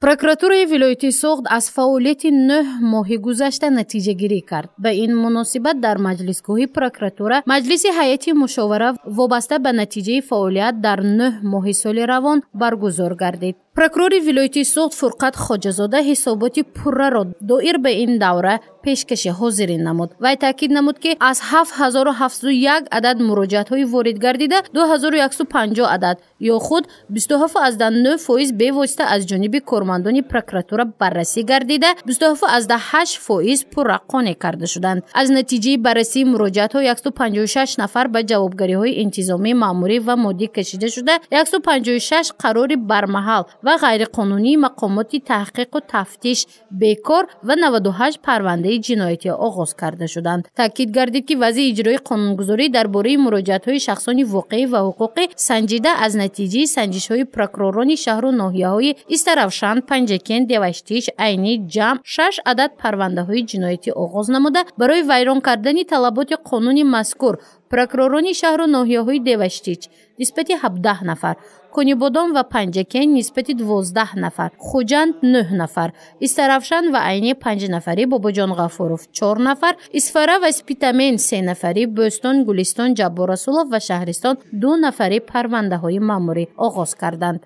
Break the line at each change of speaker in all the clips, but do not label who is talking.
Прокуратураи вилояти Суғд аз фаъолияти 9 моҳи гузашта натиҷагирӣ кард. Ба ин муносибат дар маҷлисгоҳи прокуратура маҷлиси ҳайати мушовара вобаста ба натиҷаи фаъолият дар 9 моҳи соли равон баргузор гардид. Прокурори вилояти Суғд Фурқат Хоҷазода ҳисоботи пурраро доир ба ин давра пешкаши ҳозирин намуд. Вай таъкид намуд, ки аз 7701 адад муроҷиатҳои ворид гардида 2150 адад ё худ 27,9% бевосита аз ҷониби кормандони прокуратура баррасӣ гардида, 27,8% пурра қонеъ карда шуданд. Аз натиҷаи баррасии муроҷиатҳо 156 нафар ба ҷавобгариҳои интизомӣ, маъмурӣ ва моддӣ кашида шуда, 156 қарори бармаҳал ва ғайриқонунии мақомоти таҳқиқу тафтиш бекор ва 98 парвандаи ҷиноятӣ оғоз карда шуданд. Таъкид гардид, ки вазъи иҷрои қонунгузорӣ дар бораи муроҷиатҳои шахсони воқеӣ ва ҳуқуқӣ санҷида аз натиҷаи санҷишҳои прокуророни шаҳру ноҳияҳои Истаравшан, Панҷакент, Деваштич, Айнӣ ҷамъ 6 адад парвандаҳои ҷиноятӣ оғоз намуда, барои вайрон кардани талаботи қонуни мазкур прокуророни шаҳру ноҳияҳои Деваштич нисбати 17 нафар, Конибодом ва Панҷакент нисбати 12 нафар, Хуҷанд 9 нафар, Истаравшан ва Айнӣ 5 нафарӣ, Бобоҷон Ғафуров 4 нафар, Исфара ва Спитамен 3 нафарӣ, Бӯстон, Гулистон, Ҷаббор Расулов ва Шаҳристон 2 нафарӣ парвандаҳои маъмурӣ оғоз карданд.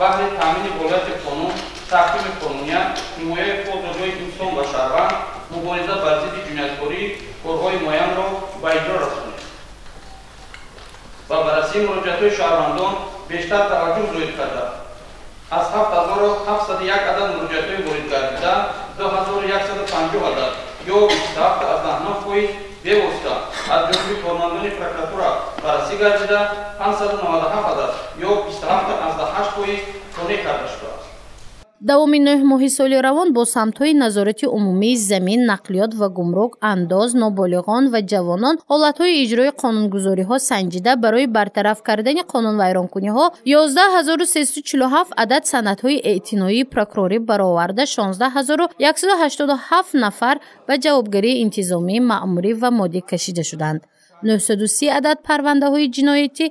Баҳри таъмини волияти қонун, таҳкими қонуният, ҳимояи озодиҳои инсон ва шаҳрванд, мубориза бар зидди ҷинояткорӣ корҳои муайянро ба иҷро расонед. Ба баррасии муроҷиатҳои шаҳрвандон бештар таваҷҷӯҳ зоҳир карда, аз 7701 адад муроҷиатҳои воридгардида 2150 адад ё 27,9% бевосита аз ҷониби кормандони прокуратура баррасӣ гардида, 597 адад ё 27,8% қонеъ карда шудааст.
Давоми 9 моҳи соли равон бо самтҳои назорати умумии замин, нақлиёт ва гумрук, андоз, ноболиғон ва ҷавонон ҳолатҳои иҷрои қонунгузориҳо санҷида, барои бартараф кардани қонунвайронкуниҳо 11347 адад санадҳои эътиноии прокурорӣ бароварда, 16187 нафар ба ҷавобгарии интизомӣ, маъмурӣ ва моддӣ кашида шуданд. 930 адад парвандаҳои ҷиноятӣ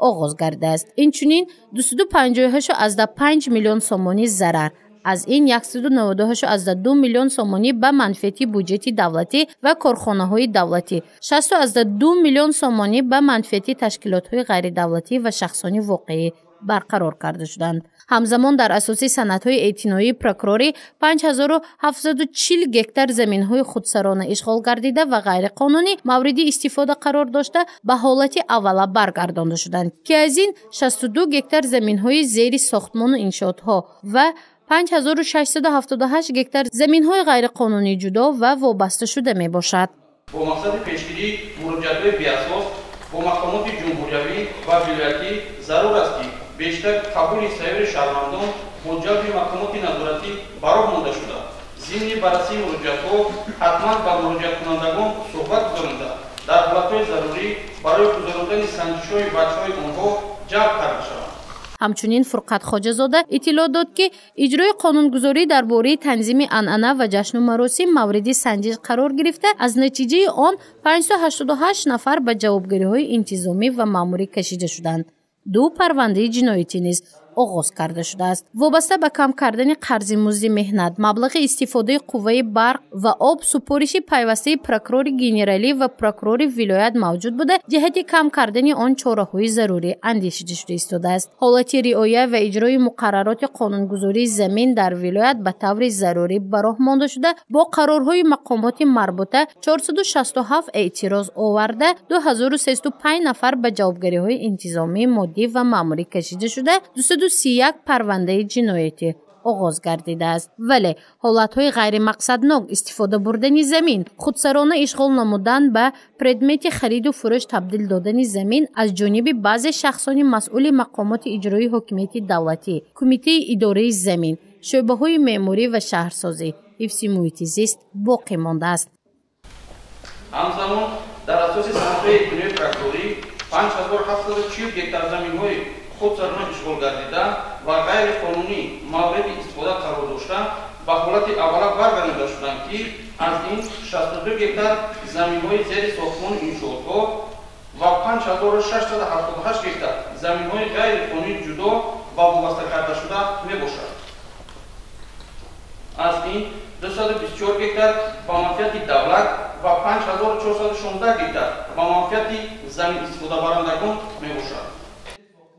оғоз гардааст. Инчунин 258,5 миллион сомонӣ зарар, аз ин 198,2 миллион сомонӣ ба манфиати буҷети давлатӣ ва корхонаҳои давлатӣ, 60,2 миллион сомонӣ ба манфиати ташкилотҳои ғайридавлатӣ ва шахсони воқеӣ барқарор карда шуданд. Ҳамзамон дар асоси санадҳои эътиноии прокурорӣ 5740 гектар заминҳои худсарона ишғол гардида ва ғайриқонунӣ мавриди истифода қарор дошта ба ҳолати аввала баргардонда шуданд, ки аз ин 62 гектар заминҳои зери сохтмону иншоотҳо ва 5678 гектар заминҳои ғайриқонунӣ ҷудо ва вобаста шуда мебошад.
Бо мақсади пешгирии муроҷиатҳои беасос бо мақомоти ҷумҳуриявӣ ва вилоятӣ зарур аст, ки бештар қабули сайёри шаҳрвандон бо ҷалби мақомоти назоратӣ ба роҳ монда шуда, зимни баррасии муроҷиатҳо ҳатман ба муроҷиаткунандагон суҳбат гузаронида, дар ҳолатҳои зарурӣ барои гузарондани санҷишҳои ваҷҳои онҳо ҷалб карда шаванд.
Ҳамчунин Фурқат Хоҷазода иттилоъ дод, ки иҷрои қонунгузорӣ дар бораи танзими анъана ва ҷашну маросим мавриди санҷиш қарор гирифта, аз натиҷаи он 588 нафар ба ҷавобгариҳои интизомӣ ва маъмурӣ кашида шуданд. 2 парвандаи ҷиноятӣ низ оғоз карда шудааст. Вобаста ба кам кардани қарзи музди меҳнат, маблағи истифодаи қувваи барқ ва об, супориши пайвастаи прокурори генералӣ ва прокурори вилоят мавҷуд буда, ҷиҳати кам кардани он чораҳои зарурӣ андешида шуда истодааст. Ҳолати риоя ва иҷрои муқаррароти қонунгузории замин дар вилоят ба таври зарурӣ ба роҳ монда шуда, бо қарорҳои мақомоти марбута 467 эътироз оварда, 2305 нафар ба ҷавобгариҳои интизомӣ, моддӣ ва маъмурӣ кашида шуда, 231 парвандаи ҷиноятӣ оғоз гардидааст. Вале ҳолатҳои ғайримақсаднок истифода бурдани замин, худсарона ишғол намудан, ба предмети хариду фурӯш табдил додани замин аз ҷониби баъзе шахсони масъули мақомоти иҷроии ҳокимияти давлатӣ, кумитаи идораи замин, шӯъбаҳои меъморӣ ва шаҳрсозӣ, ҳифзи муҳити зист боқӣ мондааст.
Ҳамзамон дар асоси санадҳои эътиноии прокурорӣ 5740 гектар заминҳои худсарона ишғол гардида ва ғайриқонунӣ мавриди истифода қарор дошта ба ҳолати аввала баргардонида шуданд, ки аз ин 62 гектар заминҳои зери сохтмону иншоотҳо ва 5678 гектар заминҳои ғайриқонунӣ ҷудо ва вобаста карда шуда мебошад. Аз ин 224 гектар ба манфиати давлат ва 5416 гектар ба манфиати замин истифодабарандагон мебошад.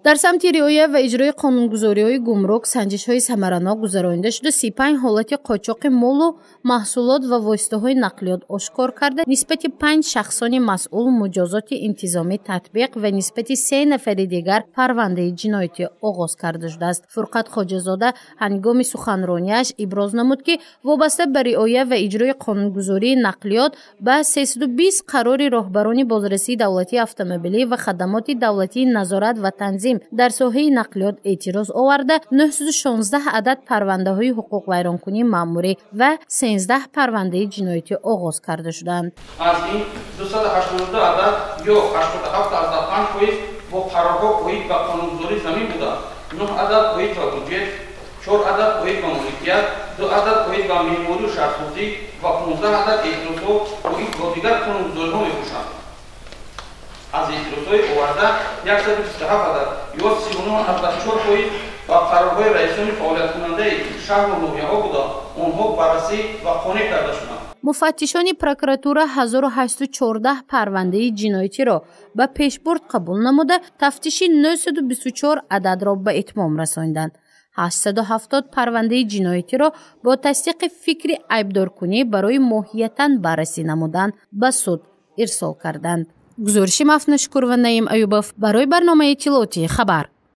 Дар самти риоя ва иҷрои қонунгузориҳои гумрук санҷишҳои самаранок гузаронида шуда, 35 ҳолати қочоқи молу маҳсулот ва воситаҳои нақлиёт ошкор карда, нисбати панҷ шахсони масъул муҷозоти интизомӣ татбиқ ва нисбати се нафари дигар парвандаи ҷиноятӣ оғоз карда шудааст. Фурқат Хоҷазода ҳангоми суханронияш иброз намуд, ки вобаста ба риоя ва иҷрои қонунгузории нақлиёт ба 320 қарори роҳбарони бозрасии давлатии автомобилӣ ва хадамоти давлатии назорат ва танзим дар соҳаи нақлиёт эътироз оварда, 916 адад парвандаҳои ҳуқуқвайронкунии маъмурӣ ва 13 парвандаи ҷиноятӣ оғоз карда шуданд.
Аз ин 282 адад ё 87,5% бо қарорҳо оид ба қонунгузории замин буда, 9 адад оид ба буҷет, 4 адад оид ба моликият, 2 адад оид ба меъморию шаҳрсозӣ ва 15 адад эътирозҳо оид бо дигар қонунгузориҳо мебошанд. Аз эътирозҳои оварда 127 адад ё 39,4% ба қарорҳои раисони фаъолияткунандаи шаҳру ноҳияҳо буда, онҳо баррасӣ ва қонеъ карда шуданд.
Муфаттишони прокуратура 1814 парвандаи ҷиноятиро ба пешбурд қабул намуда, тафтиши 924 ададро ба итмом расонданд. 870 парвандаи ҷиноятиро бо тасдиқи фикри айбдоркунӣ барои моҳиятан баррасӣ намудан ба суд ирсол карданд. Гузориши Мафнашукур ва Наим Аюбов барои барномаи иттилоотии «Хабар».